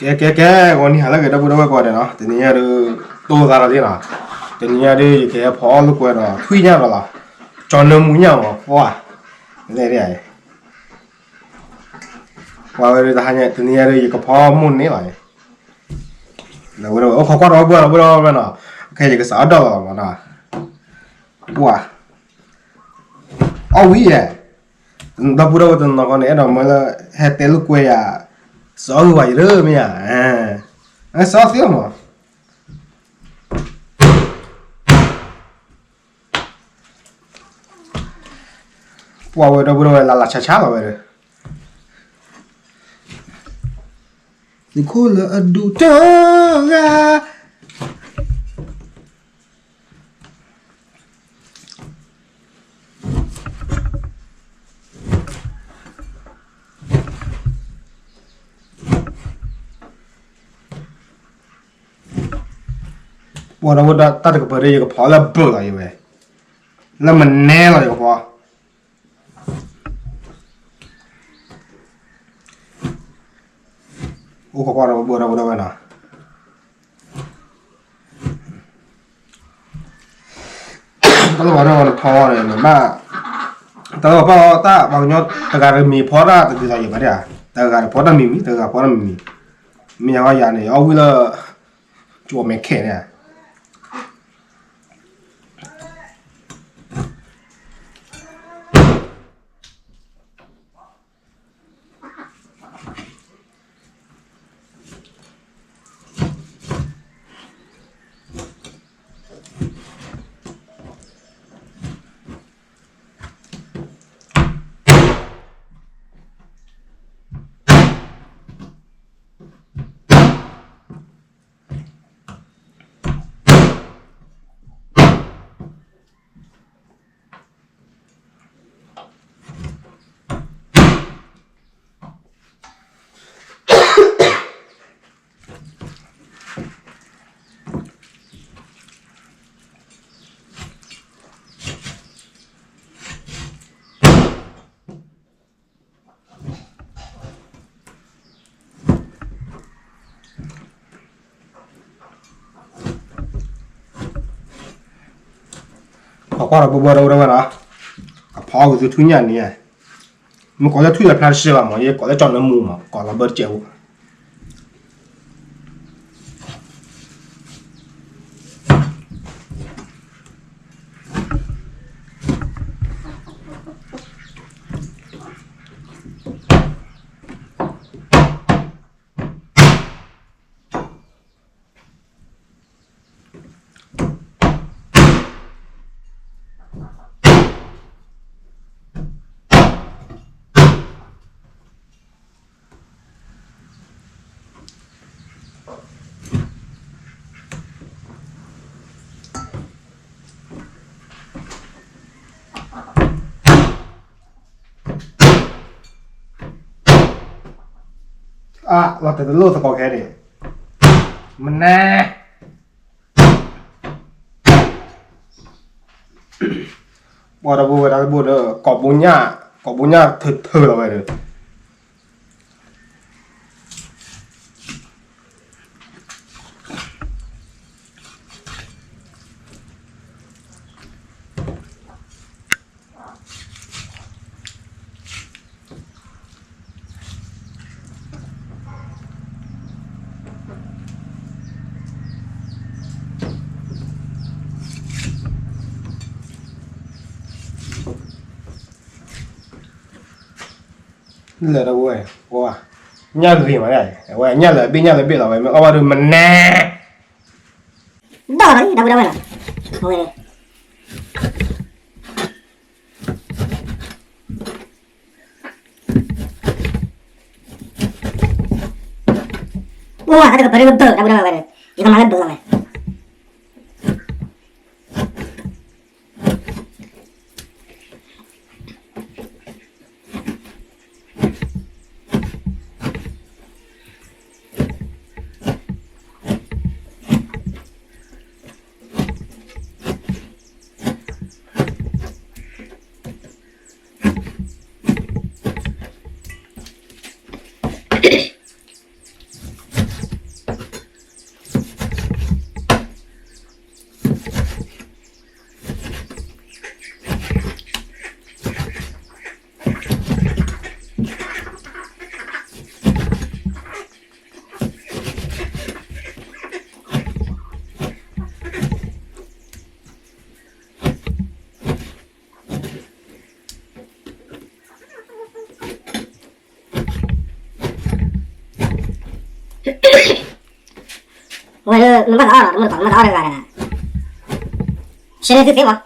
ကဲ ကဲ ကဲ ဂီၤနံၤဟါလၢအဂ့ၤ ဒီပုၢ်ဒီဝဲၢ်ကိးဂၤဒဲးနီၤ, တနံၤညါဒုး တိၢ်သးလီၤလံနီၤ, တနံၤညါဒုး ယကဟဲဖီအီၣ်လိာ်ကွဲဒီး ထွံၣ်ညၣ်ဒီးလီၤ, ကၠီနၢမူညၣ်မး ပှၢ်, လဲၣ်ဒ် ပှၤဝဲဒၣ်တဟါညါ တနံၤညါဒုး ယကဖီမိၢ်န့ၣ်လီၤ, လၢဝဲဒၣ် အိၣ်ခိးကွၢ်ဒီးဘၣ်ဒီးဘၣ်ဒီးနီၤ, ခဲ ယကစးအီၣ်ဒီးလီၤမးနီၤ, ပှၢ်, အီၣ်ဝံၤယဲၢ် ဒီပုၢ်ဒီဝဲၢ်တနီၤခီန့ၣ် အဲၣ်ဒိးမၢလၢ ဟဲတဲလိာ်ကွဲယၤ, စးအီၣ်ဂ့ၤဝဲယရၢမ့ၢ်ဧါ, စးအီၣ်သ့မး, ပှၤဝဲဒီပုၢ်ဒီဝဲၢ်လၢ်လၢ်ဆါဆါလီၤဝဲဒီး သုးခိၣ်လၢအဒူၣ်တဂၤ ပှၤဒီပုၢ်ဒီဝဲၢ် တၢ်တကပၤဒီး ယကဖီလၢဘၢၣ်လီၤယဝဲ, လၢမနဲလီၤယကဖီ, အိၣ်ခိးကွၢ်ဒီးဘၣ်ဒီးဘၣ်ဒီးနီၤ တၢ်လီၢ်ဘၣ်ဒီးနဖီန့ၣ် နဘၣ်, တၢ်လီၢ်ဘၣ်အီၤတၢ်ပှၤကညီတဂၤတမံၤဖီတၢ်တဒ်သိးယံၤဘၣ်ဒၣ်, တဂၤတဖီတၢ်မံၤမံၤ တဂၤဖီတၢ်မံၤမံၤ, မ့ၢ်ယၤဝဲယၤန့ၣ် အီၣ်ဝံၤလၢ ကၠိမဲာ်ခဲန့ၣ် ပှၤကွၢ်ဒီးဘၣ်ဘၣ်ဒီးဝဲဒၣ်ဝဲနီၤ, ကဖီအီၣ်က့ၤသုထူညၣ်န့ၣ်, မ့ၢ်ကိးလၢထူညၣ်ဖျါတစဲးဘၣ်မး, ယကိးလၢကၠီနၢမူမး, ကိးလီၤဘၢတကဲးဖိ အါ လီၤတဲာ်တလိၣ်သကိးခဲန့ၣ်, မနၤ ပှၤတဘိဝဲဒၣ်တဘိဒီး ကိးဘိညၣ်, ကိးဘိညၣ်ထၢထၢလီၤဝဲဒီး လၢတဝဲ, ဝဲ, ညၣ်ဂ့ၤမး, ဝဲညၣ်လၢအဘ့ၣ်ညၣ်လၢဘ့ၣ်လီၤဝဲ မ့ၢ်အီၣ်ဘၣ်ဒီးမနၤ, ဒီးလီၤဒီးဝဲလီၤ, ဝဲ, အိၣ် တၢ်တကပၤဒီးဘၢၣ် ဒီးဝဲ, ယကမၤလၢဘၢၣ်လီၤဝဲ လၢတဝဲ, ဝဲဒၣ် နဘၣ်သးအီၣ်လီၤ တမူတကိး နဘၣ်သးအီၣ်တဂၤတဂၤ, ရှဲန့ၣ်သုသ့မး,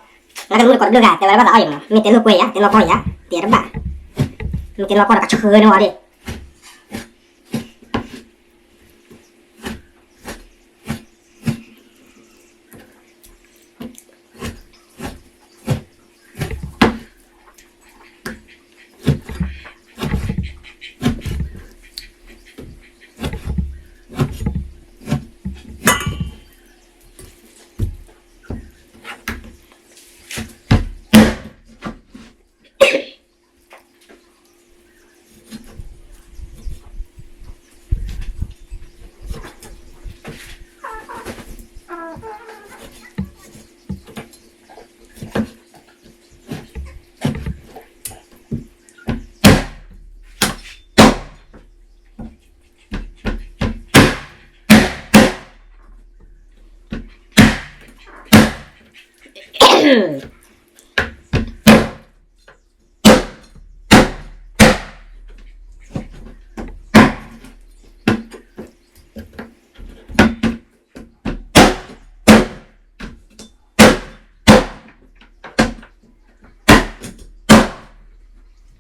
နကမူတကိးတဘျုးဂၤ တဲဝဲဒၣ်ဘၣ်သးအီၣ်အံၤမး မ့ၢ်တဲလိာ်ကွဲယၤ တဲနီၢ်ကီၢ်ယၤ တဲတဘၣ်, မ့ၢ်တဲနီၢ်ကီၢ်တကဆှၢန့ၢ်ဝဲဒၣ်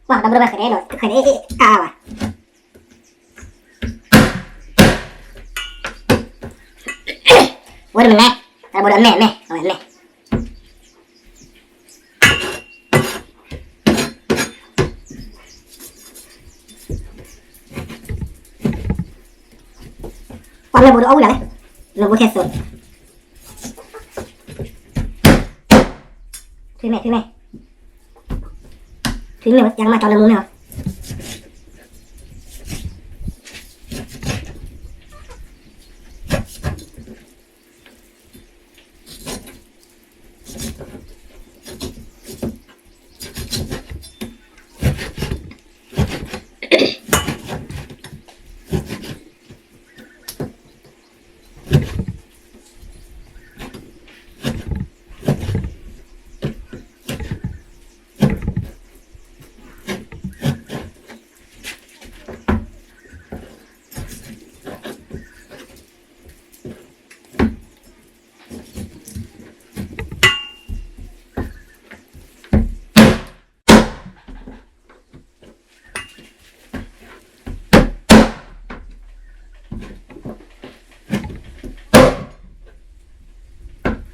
ပှၤဒီပုၢ်ဒီဝဲၢ် ဃဲးဒဲးနီၤ ဃဲးဒဲးအါဝဲ, ဝဲတမ့ၢ်နဲ တၢ်ဒီပုၢ်ဒီဝဲၢ် မဲာ်မဲာ် အဝဲမဲာ် ပှၤမဲာ်ဘိးဒီးအီၣ်ဝံၤလီၤလဲၣ်, မဲာ်ဘိးထဲသိး, ထွံၣ်မဲာ် ထွံၣ်မဲာ်, ထွံၣ်မဲာ် ယကမၤကၠီနၢမူန့ၣ်လီၤ.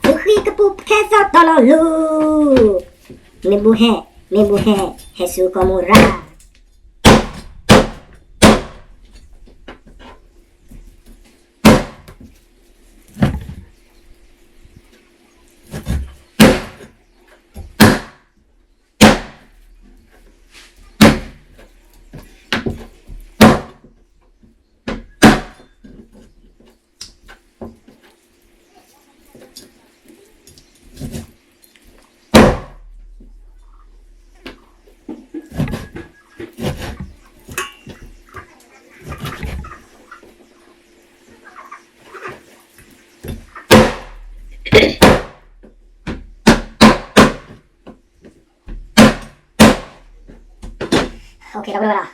သုးဃံကပူၤဖဲသီတီလီၤလူၤ, မ့ၢ်ဘူၣ်ဟဲ, မ့ၢ်ဘူၣ်ဟဲ, ဟဲဆူကီၢ်မူရၤ.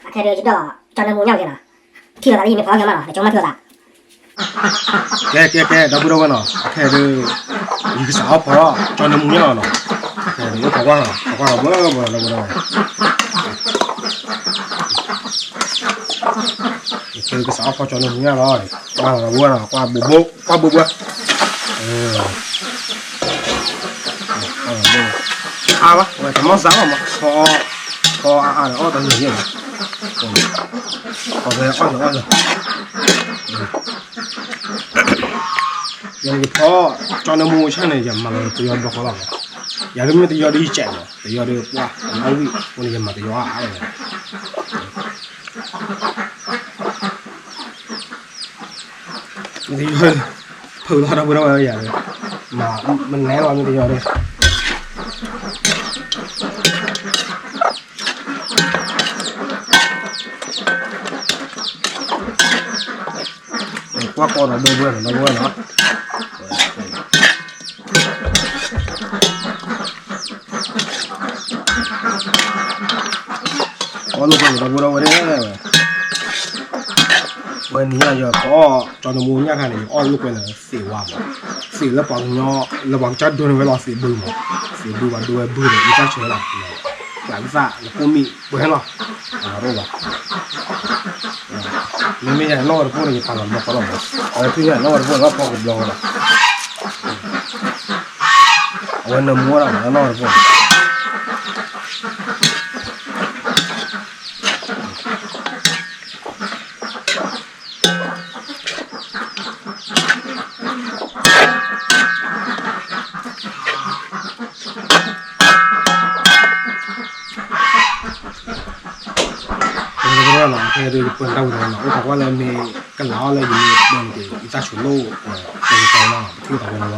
အခဲဒီး ကၠီနၢမူညီက့ၤနီၤ, ထံၣ်လိာ်သးလၢယမ့ၢ်ဖီက့ၤမးနီၤ တကၠီမ့ၢ်ထံၣ်လိာ်သး. ကဲ ကဲ ကဲ ဒီပုၢ်ဒီဝဲၢ်နီၤ, အခဲဒီး ယကစးအီၣ်ဖီထီၣ်ကၠီနၢမူညီလီၤနီၤ, အခဲဒီး အိၣ်ခိးကွၢ်နီၤ ခိးကွၢ်ဒီပုၢ်ဒီဝဲၢ်နီၤ, ယကစးအီၣ်ဖီကၠီနၢမူညီလီၤ, ကွၢ်ဒီပုၢ်ဒီဝဲၢ်နီၤ ကွၢ်ဘိဘိ ကွၢ်ဘိဘိ အါဘၣ် ဝဲတမီၢ်စးလီၤမး ဖီ ဖီအါအါဒီးအီၣ်တၢ်န့ၣ်န့ၣ်လီၤ, ဖီဖဲအီၣ်လီၤအီၣ်လီၤ, ယဖီကၠီနၢမူဆၣ်န့ၣ် ယမၤလီၤတယီၤဒီဃီလီၤ, ယၤဒ်မ့ၢ်တယီၤဒ်ယကဲးမး တယီၤဒ်ပှၢ်အဝံၣ်အဃိန့ၣ် ယမၤတယီၤအါအါလီၤ. မ့ၢ်တယီၤ ဖုးလီၤဒီပုၢ်ဒီဝဲၢ်ယၤဒီး မၤ မနဲလီၤမ့ၢ်တယီၤဒီး ကွၢ်ကီဒီပုၢ်ဒီဝဲၢ်နီၤ ဒီပုၢ်ဒီဝဲၢ်နီၤ, ကွၢ်လိာ်ကွဲဒီပုၢ်ဒီဝဲၢ်န့ၣ် ဝဲန့ၣ်ယၤ ယကအီၣ်ကၠီနမူညၣ်ခါန့ၣ် ယအီၣ်လိာ်ကွဲလၢသ့ၣ်ဝါမး, သ့ၣ်လၢပှၤကညီ လၢပှၤကစၢ်ဒိန့ၣ်ဝဲလီၤ သ့ၣ်ဘုမး, သ့ၣ်ဘုပှၤဒိဝဲဘုန့ၣ် အံသၣ်ဆိးလီၤ, ပှၤအံသၣ်လၢပိာ်မုၣ်ပှဲၤလီၤ, အတအိၣ်ဘၣ်, မ့မ့ၢ်ယၤနီၢ်ဝဲတပိၢ်န့ၣ် ယပာ်လီၤဘျီဃီလီၤမး, အဝဲဖုညါနီၢ်ဝဲတပိၢ်လီၤဖီကဘျီဃီလီၤ, အဝဲနၢမူဝဲဒၣ်မး နီၢ်ဝဲတပိၢ် တဝဲလီၤ ခဲဒုးယပၢနတၢ်ဝံၤတဝဲလီၤ အိၣ်ခိးကွၢ်လၢမ့ၢ်ကလးအီၣ်လၢယမ့ၢ်ပၢနက့ၤ အံသၣ်ဆိးလိၣ် ပၢနက့ၤ ပၢနက့ၤလီၤ ပထံၣ်တၢ်ဝဲလီၤ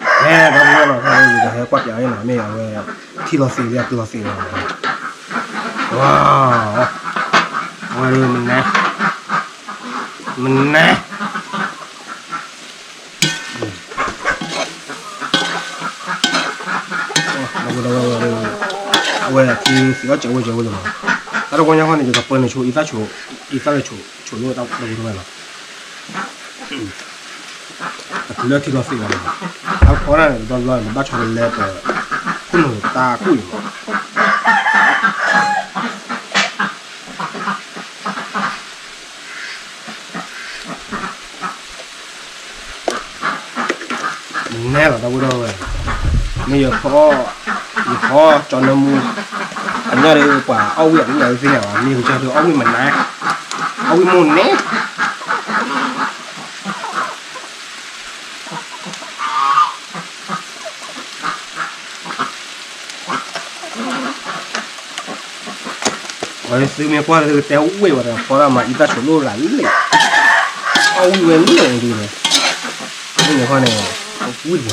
ဟဲ တဝဲလီၤ ခဲဒုးယကဟဲကွၢ်ပၠးအီၤနီၤ မ့ၢ်အဝဲ ထံၣ်လီၤသ့ၣ်လၢအကလီၤသ့ၣ်လီၤ ဝါ အဝဲဒုးမနဲ မနဲ အဝဲထံသ့ၣ်အီၣ်စဲးဝဲစဲးဝဲလီၤမး တၢ်တဝီညါဃီန့ၣ် ယကပၢနဆိ အံသၣ်ဆိ အံသၣ်လၢဆိ ဆိလိၣ်တၢ်တဝဲလီၤ အတုၤလၢထံလီၤသ့ၣ်လီၤမး အဖီတၢ်န့ၣ် တဘျီဘျီန့ၣ် ဘၣ်ဆီတလဲပ ခိၣ်နူာ်တၢ်ကူၣ်အံၤမး မနဲလီၤ တၢ်ဝဲဒီးဝဲ မ့ၢ်ယဖီ ယဖီကၠီနၢမူ အညၣ်ဒီးပှၤအီၣ်ဝံၣ်အီၣ်ဝံၣ်အီၣ်သ့ၣ်ညါဘၣ် မ့ၢ်ကစၢ်ဒုးအီၣ်ဝံၣ်မနဲ အီၣ်ဝံၣ်မိၢ်နဲ ဝဲသုမ့ၢ်ကွၢ်လၢကတဲဝဲဝဲဒီး ဖီတၢ်မၤအံသၣ်ဆိးလိၣ်ရၤလံ အီၣ်ဝံၣ်ဝဲလံဒ်န့ၣ် မ့ၢ်န့ၣ်ဃီန့ၣ် ဝံၣ်လီၤ ယတၢ်အံၤ မ့ၣ်အူဆူၣ်တစဲးဖိဒီးဝ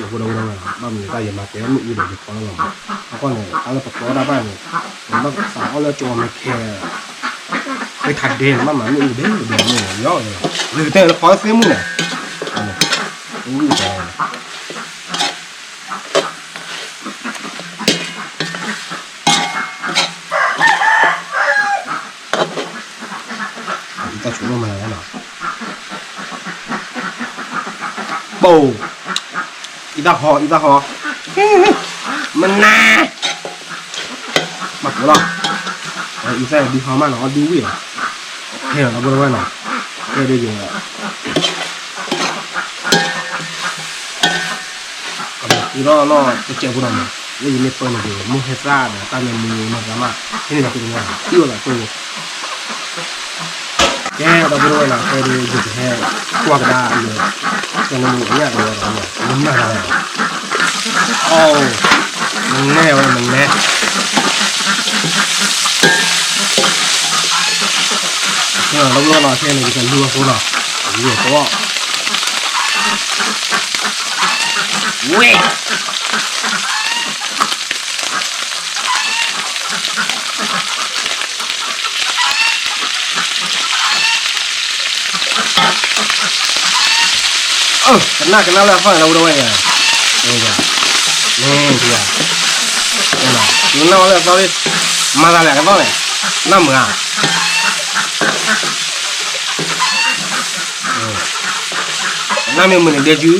ဲဒၣ်ဝဲလီၤ ဘၣ်မနုၤတၢ်ယမၤတဲမ့ၣ်အူဒီးယဖီလီၤလီၤမး အဃိန့ၣ် တၢ်လၢပဖီဒၣ်ဘၣ်န့ၣ် နဘၣ်သးအီၣ်လၢကၠီမဲခဲ ပထါဒဲန့ၣ် ဘၣ်မၤမ့ၣ်အူဒဲဒဲန့ၣ် ယီၤ လၢကတဲလၢဖီသ့ၣ်မုၢ်န့ၣ် အူ အံသၣ်ဆိးလိၣ်မၤလီၤ ပိၢ် အံသၣ်ဟီ အံသၣ်ဟီ မနၤ ဘၣ်ကိးလီၤ အံသၣ်ဒုးဟီမးနီၤ အီၣ်ဒုးဝံၣ်လီၤ ဟဲလီၤ ဒီပုၢ်ဒီဝဲၢ်နီၤ ဟဲဒ်ယ ကမၤသံလီၤနီၢ်တစဲးဖိဒီးမး လၢယမ့ၢ်ပၢနက့ၤ မိၢ်ဟဲသၣ်ဒီးတၢ်နၢမူနီၢ်သရၣ်မး ဟဲန့ၢ်ဒီးပှၤတဝီ သံဝဲလီၤပၢဝဲ ကဲ ဒီပုၢ်ဒီဝဲၢ်နီၤ ဟဲဒ်ယကဟဲကွၢ်ကဒါအံၤ တၢ်နၢမူအညၣ်တဝီဒီး မၤတၢ်လီၤ အိ မနဲဝဲမနဲ ဒီပုၢ်ဒီဝဲၢ်နီၤ ခဲန့ၣ် ယကလူၤအဃိနီၤ လူၤအဃိ ဝ့ၢ် ကနၣ်ကနၣ်လၢအသီန့ၣ် ဒီပုၢ်ဒီဝဲၢ်န့ၣ် မ့ၢ်ယၤ နနၢ်ဝဲလၢအသီလံ မၤသးလဲၣ်ကသီၣ်လဲၣ် နၢ်မုာ်ဧါ နၢ်မ့ၢ်မုာ်န့ၣ်ဒဲကၠူ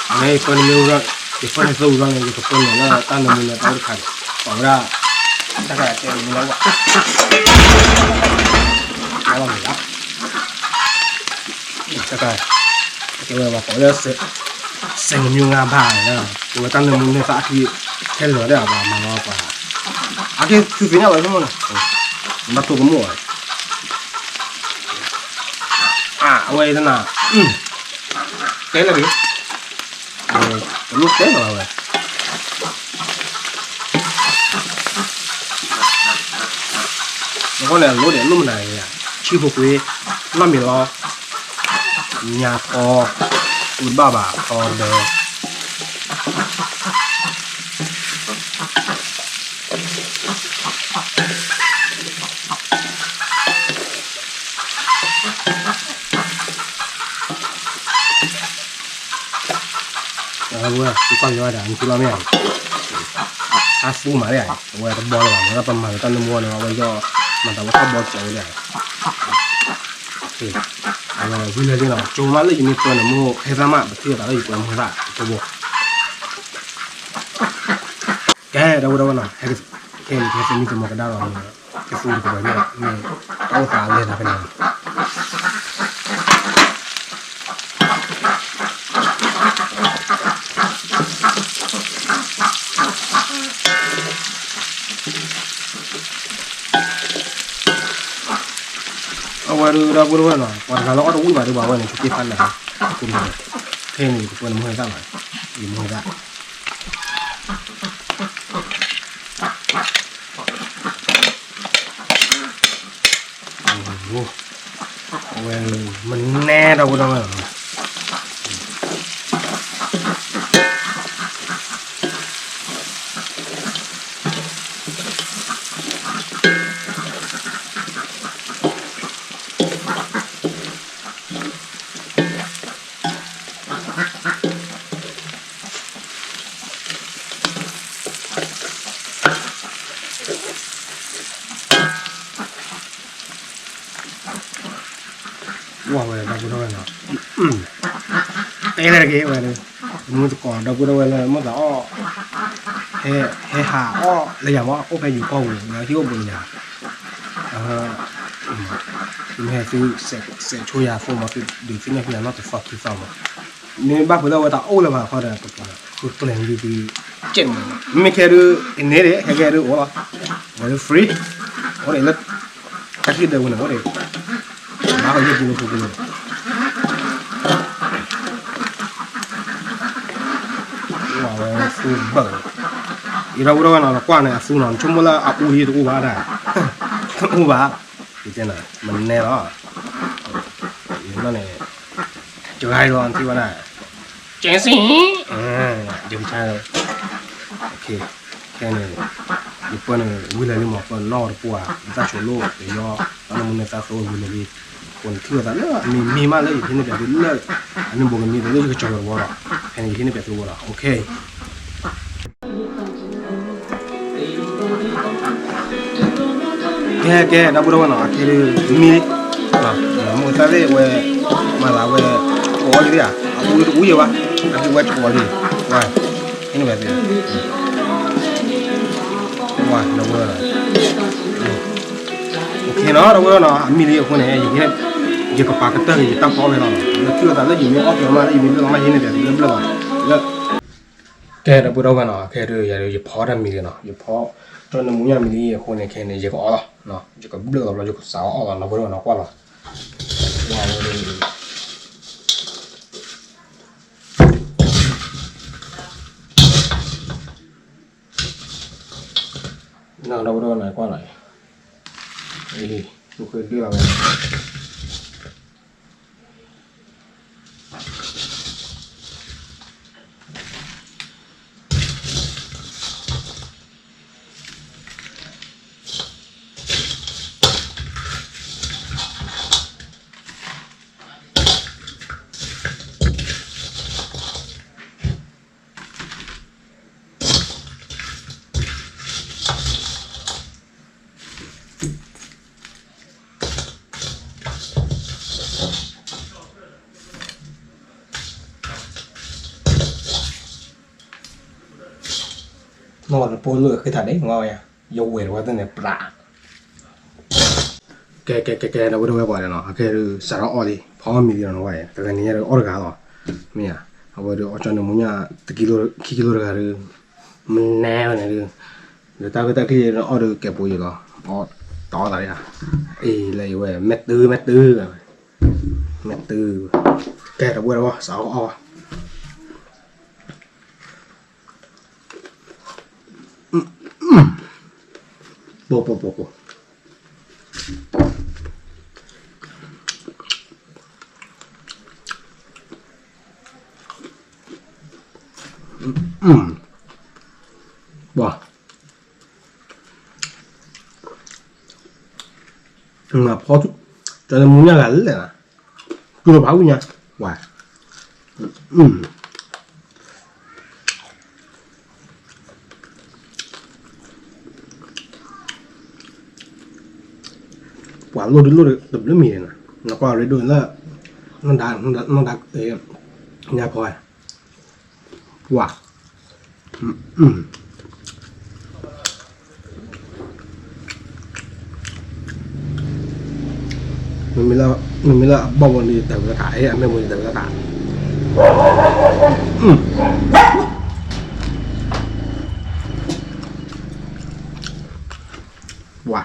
မ့ၢ်ယပၢနမ့ၢ်ဝံၤဒီး ယပၢနသၢဝံၤဒီးန့ၣ် ယကပၢနုာ်လၢတၢ်နၢမူန့ၣ် တၢ်အိၣ်တခါန့ၣ် ပာ်ဝဲဒၣ် တၢ်ကတဲမူလၢဝဲ လီၤမ့ၢ်လီၤ တၢ်ကတဲဝဲပာ်ဝဲလၢ စဲးကမၠူငါဘၣ်န့ၣ် ပဝဲတၢ်နၢမူန့ၢ်သၣ်အခံ ခဲလၢာ်ဒၣ်ဘၣ်မၤလီၤပှၤ အက့ၤသုသ့ၣ်ညါလီၤဆိမိၣ်န့ၣ် ဘၣ်တိၢ်ကမိၣ် အဝဲအံၤတနၤ တဲလၢၤဘၣ် တလိၣ်တဲလၢၤဘၣ်ဝဲ အဃိန့ၣ် အလိၣ်ဒဲးလိၣ်မနုၤလဲၣ် ဆံဖိကွ့ နီၢ်မ့ၢ်လီၤ ညါထီ မုၢ်ဘၣ်ဘၣ်ထီဒၢ အဝဲ သုကွၢ်ယဝဲဒၣ် နထံလီၤမ့ၢ်ဧါ, အသူမးလၢ အဝဲတဘီလၢၤဘၣ် မ့ၢ်လၢပမၤကတၢၢ်နမူန့ၣ် အဝဲယီၢ် မၤသးဝဲထီၣ်ဘီစၢၤဝဲဒၣ်, အဝဲဝံၤလၢလံနီၤ ကၠိမးလၢယမ့ၢ်ပၢနမူ ဟဲသၣ်မး ပထံၣ်အသးလၢယပၢနမူဟဲသၣ် ကၠိဘိ ကဲ ဒီပုၢ်ဒီဝဲၢ်နီၤ ဟဲက့ၤ ကဲ ကဲ သမံသမိးကဒါလီၤ ကသူတကပၤန့ၣ် မ့ၢ်တၢ်အိၣ်သးလဲၤသးဖဲန့ၣ်လီၤ. အဝဲဒၣ် ဒီပုၢ်ဒီဝဲၢ်နီၤ ပှၤတဂၤလၢအီၣ်တဝံၣ်ဘၣ်ဒံးဘၣ်ဝဲန့ၣ် ကက့ၤဖးနၤ ခဲအံၤန့ၣ် ယကပၢနမူဟဲသၣ်လီၤ ယမူဟဲသၣ် အဝဲ မနဲဒီပုၢ်ဒီဝဲၢ်နီၤ ဝဲဒီပုၢ်ဒီဝဲၢ်နီၤ တဲလဲၣ်တက့ၢ်ဝဲ မုၢ်သကိးဒီပုၢ်ဒီဝဲၢ်လၢမ့ၢ်သးအီၣ် ဟဲဟးအီၣ်လၢယၤမ့ၢ်အိၣ်ဖဲယိၤကီၢ်ပူၤ လၢဟံၣ်အိၣ်ဘူးယၤ မ့ၢ်ဟဲသု စဲးဆိယၤအဃိမး သုဒုးသ့ၣ်ညါဖဲယၤနီၢ်တသီခံသီမး မ့ၢ်ဘၣ်ဖဲလၢအဝဲတၢ်အိၣ်လၢၤဘၣ်ဃီဒီး ပကကျဲၤန့ၢ်သု ကဲးန့ၣ် မ့မ့ၢ်ခဲဒုး အန့ၣ်ဒၣ် ခဲကဲဒုးအိၣ်လီၤ ဝဲဒၣ် free အိၣ်ဒၣ်လၢ တၢ်ခံဒၢးဝဲန့ၣ် အိၣ်ဒၣ် ဘၣ်ဃီယဲၢ်ကံလိဖိကံလိ ဝဲသူဘၢၣ် အံၤဒီပုၢ်ဒီဝဲၢ်နီၤ နကွၢ်န့ၣ် အသူနီၤ နဆိကမိၣ်လၢအအူယံၤတအိၣ်ဘၣ်ဒၣ် တအိၣ်ဘၣ် ယတဲနၤ မနဲလီၤ ယနီၢ်န့ၣ် ယဂၤအံၤလီၤ နထံၣ်ဘၣ်ဒၣ် ကဲစံ ယကဆါ ခဲန့ၣ် ယပၢနုာ်ဝံၤလၢာ်လံမး ပၢနုာ်နီၢ်တပူၤဧါ ယသးဆိလိၣ် ယယီၢ် တၢ်နမူန့ၣ်သးသိဝံၤလၢာ်လံ အဃိန့ၣ်ထံၣ်လိာ်သးလၢအမံၤမံၤမးလၢယဟံးန့ၢ်ပျဲသုလၢ အန့ၣ်ဘိးကမံၤဒီးလၢယကစီၤလီၤတဝီဒီး ဖဲန့ၣ်ယဟံးန့ၢ်ပျဲသုဝဲဒီး okay ကဲ ကဲ ဒီပုၢ်ဒီဝဲၢ်နီၤ အခဲဒုး မံၤလံ မုၢ်သၣ်သ့ၣ်ဝဲ မၤသးဝဲ ကိးအီၤလံဧါ အအူတအူယဲၢ်ဘၣ် အဒုးဝဲကိးအီၤလံ ဝဲ ဟံးန့ၢ်ဝဲသ့ၣ် ဝဲ ဒီပုၢ်ဒီဝဲၢ်နီၤ okay နီၤ ဒီပုၢ်ဒီဝဲၢ်နီၤ အမံၤလံအဃိန့ၣ် ယကပာ်ကတၢၢ်က့ၤယတၢ်ဖီဝဲလီၤ လၢထံၣ်လိာ်သးလၢယမ့ၢ်အီၣ်က့ၤမးလၢယမ့ၢ်ဘျၢၣ်မး ဟံးန့ၢ်ပျဲသုလၢဘျၢၣ်လီၤ လၢ ကဲ ဒီပုၢ်ဒီဝဲၢ်နီၤ ခဲဒုး ယၤဒုး ယဖီတၢ်မံၤလံနီၤ ယဖီ ကၠီနမူညၣ်မံၤလံအဃိန့ၣ် ခဲန့ၣ် ယကအီၣ်လီၤ ယကဘျၢၣ်လီၤဘျီ ယကစးအီၣ်လီၤ ဒီပုၢ်ဒီဝဲၢ်နီၤ ကွၢ်လီၤ ဒီပုၢ်ဒီဝဲၢ်နီၤ ကွၢ်လီၤ အံၤ ဃုဒုၣ်လီၤဝဲ နီၢ်တပိၢ်လၢဃ့ထီၣ်န့ၣ် ငါဝဲယၤ ယဝဲၢ်တဝဲသ့ၣ်န့ၣ်ပျၢ် ကဲ ကဲ ကဲ ကဲ ဒီပုၢ်ဒီဝဲၢ်ပှၤန့ၣ်နီၤ အခဲဒုး စးထီၣ်အီၣ်လံ ဖီမံၤလံနီၤ နဝဲ တဂၤန့ၣ်ညါဒီးအီၣ်တဂၤလီၤ မ့ၢ်ဧါ အဝဲဒုးအီၣ်ကၠီနမူညၣ် တကံလိ ခံကံလိတဂၤဒုး မနဲဝဲန့ၣ်ဒုး ဒီးတၢ်ဂ့ၢ်တၢ်ကျိၤန့ၣ်အီၣ်ဒုးကဲးပူၤယံၤလီၤ အီၣ်တအီၣ်သးဒၣ်ဧါ အ့ၣ် လၢယဝဲ မဲာ်တုၤ မဲာ်တုၤ မဲာ်တုၤ ကဲ ဒီပုၢ်ဒီဝဲၢ် စးထီၣ်အီၣ် ပိၢ်ပိၢ်ပိၢ်ပိၢ် ပှၤ မၤဖီ ကၠီၤန့ၣ်မူညါဂၤလဲၣ်, တူၢ်လိာ်ဖးဝံၣ်ညါ, ဝါ, ပှၤလိၣ်ဒုးလိၣ်တဘျုးမံၤန့ၣ်, နကွၢ်ရ့ဒိၣ်လၢ နီၢ်ဒါ, နီၢ်ဒါ, ညါဖီ, ပှၤ မ့မ့ၢ်လၢအဘီၣ်ဝဲန့ၣ် တၢ်ဝဲတၢ်, အမ့ၢ်ဝဲန့ၣ် တၢ်ဝဲတၢ်, ပှၤ,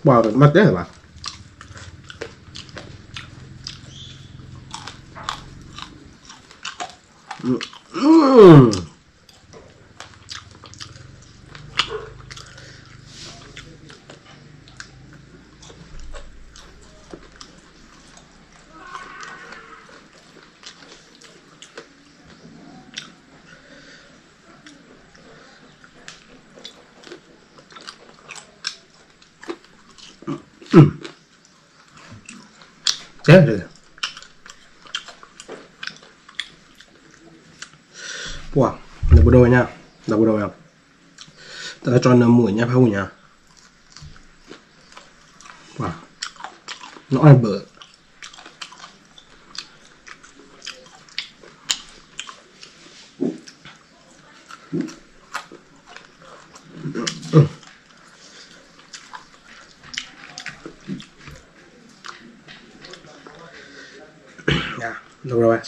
ပှၤမၤတဲဘၣ်. တဲ, ပှၤ, နဘူးဒီးဝဲညါ, နဘူးဒီးဝဲ, တၢ်ကၠီၤနၢမူညါဖးဝံၣ်ညါ, ပှၤ, နအီၣ်ဘၢၣ်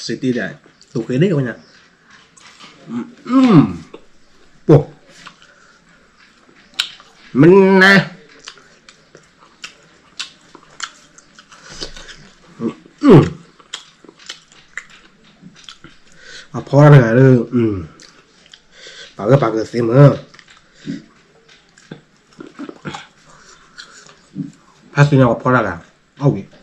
စံးတံၢ်ဒီး သူၣ်ဃ့ဒ့ဝဲညါ, ပှၤ, မနၤ အဖီတၢ်တဂၤဒီး ပာ်ဂၢၢ်ပာ်ကျၢၤသ့မး, ဖါသ့ၣ်ညါပှၤဖီတၢ်တဂၤ, အီၣ်ဝံၤ ကစီၣ်ညါ ပြးပြးပြးပြး,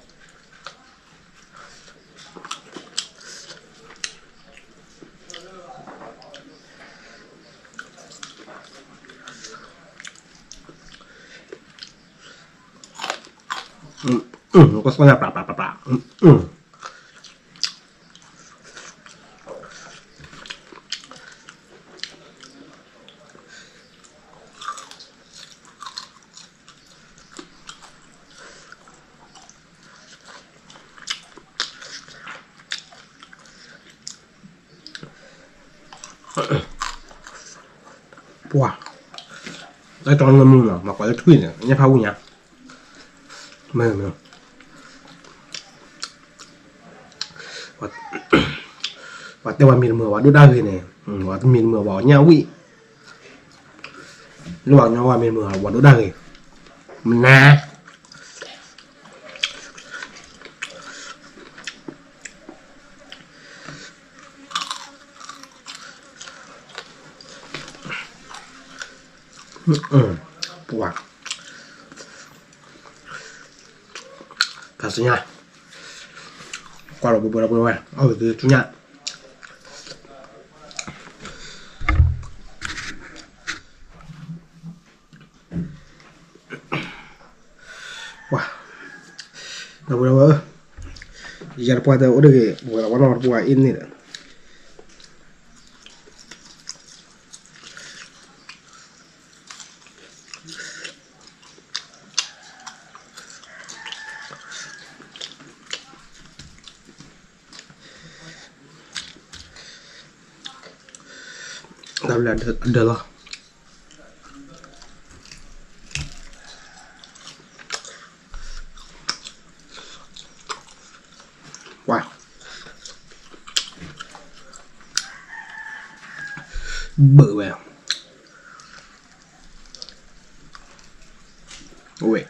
ပှၤ, တၢ်ကၠီၤနၢမူနီၤ မၤကွၢ်လၢထွံၣ်န့ၣ် ညၣ်ဖးဝံၣ်ညါ, မ့ၢ်, ပှၤတဲပှၤမ့ၢ်တမုာ်ဝဲဒိၣ်ဒၣ်ဂ့ၤန့ၣ်, ပှၤတမ့ၢ်တမုာ်ဝဲညၣ်ဝံၣ်, လၢပှၤကညီဝဲမ့ၢ်တမုာ်ဝဲဒိၣ်ဒၣ်ဂ့ၤ, မနၤ ပှၤ, ဖါသ့ၣ်ညါ, ကွၢ်လီၤဘှဲဘှဲလီၤဘှဲဝဲ အီၣ်ဝံၤသုထူညၣ်, ပှၤ, ဒီပုၢ်ဝဲၢ်ဧၢ, ယၤတပှၢ်တအိၣ်တဂ့ၤ ဝဲလီၤဝဲနီၢ်တပှၢ်အ့ၣ်န့ၣ်ဒီး တၢ်ဘျုးအဒၢးလီၤ. ပှၤ, ဘၢၣ်ဝဲ, ဝဲ ပှၤ,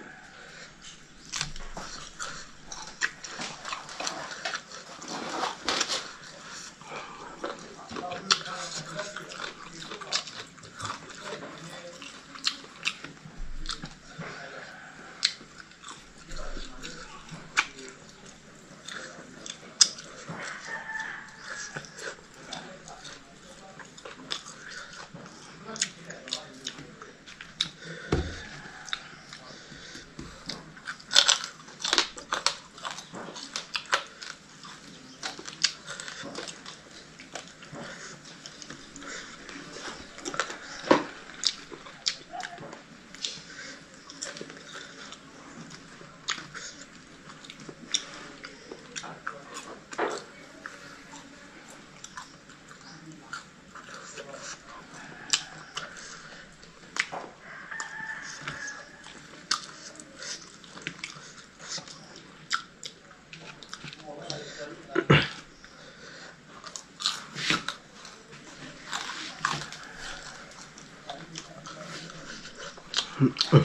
ကွၢ်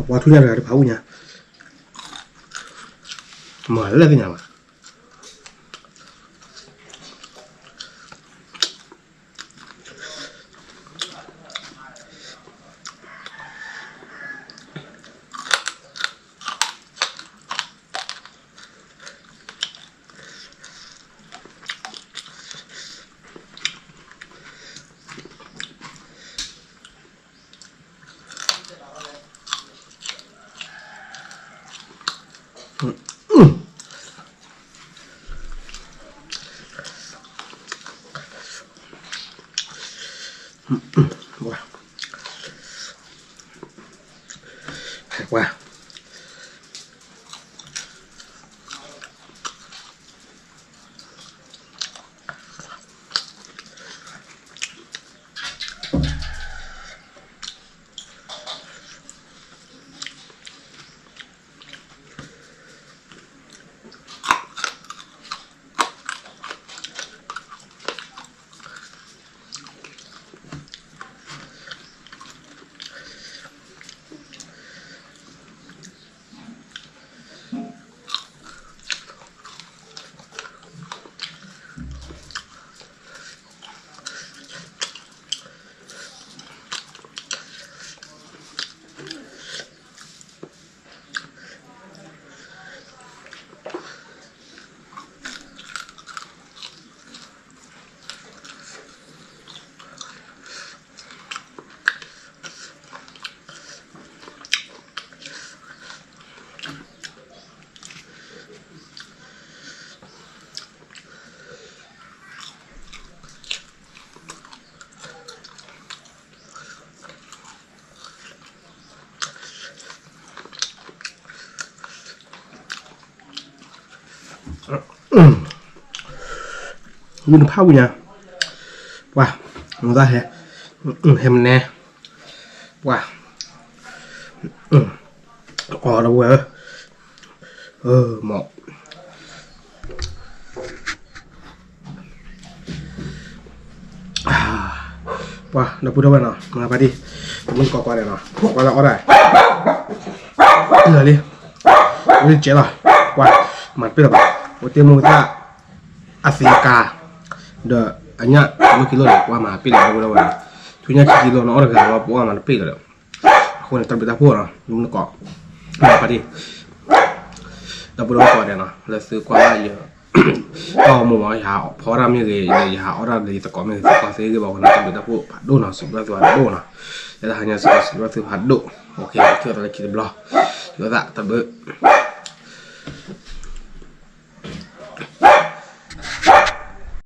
ပှၤထူညါတဂၤတဖၣ်အိၣ်ညါ, မၤလၢသ့ၣ်ညါဘၣ်. ဝံၤနဖးဝံၤညါ, ပှၤ, နသးဟဲ, ဟဲမနဲ, ပှၤ, အီၣ်ဒီပုၢ်ဝဲၢ်ဧၢ, မ့ၢ် ပှၤ ဒီပုၢ်ဒီဝဲၢ်နီၤ, မၤပာ်ဒံး, တမုၢ်တကိးကွၢ်န့ၣ်နီၤ, ကွၢ်လၢအီၣ်ဒၣ်, လၢာ်လံ, ဝဲကဲလီၤ, ပှၤ, မၤတပ့ၢ်လၢၤဘၣ်, အိၣ်တ့ၢ်မိၢ်သၣ်, အသံကါ, ဒီးအညၣ် တမုၢ်ကံလိၣ်န့ၣ် ပှၤမၤတပ့ၢ်လၢၤ ဒီပုၢ်ဒီဝဲၢ်နီၤ, ထူညၣ်ခံကံလိၣ်နီၤ အီၣ်တဂၤလီၤ ပှၤမၤတပ့ၢ်လၢၤဒီး, အဃိန့ၣ် တၢ်ဘျုးတၢ်ဖှိၣ်နီၤ, တမုၢ်တကိး, မၤပာ်ဒံး ဒီပုၢ်ဒီဝဲၢ်ကိးဂၤဒဲးနီၤ လၢသုကွၢ်လၢယ တၢ်ဂီၤမူမး ယဟးဖီအီၣ်တၢ်မ့ၢ်ဂ့ၤ ယဟးအီၣ်တၢ်လၢယသကိးမ့ၢ်ဂ့ၤ သကိးသ့ဂ့ၤဘၣ်အဃိန့ၣ် တၢ်ဘျုးတၢ်ဖှိၣ်ဖးဒိၣ်နီၤ စံးဘျုးသုဖးဒိၣ်နီၤ, လၢတဟါညါစံးဘျုးသုဖးဒိၣ်, ထံၣ်လိာ်သးလၢခံတဘျီ, ထံၣ်လိာ်သးတၢ်ဘျုး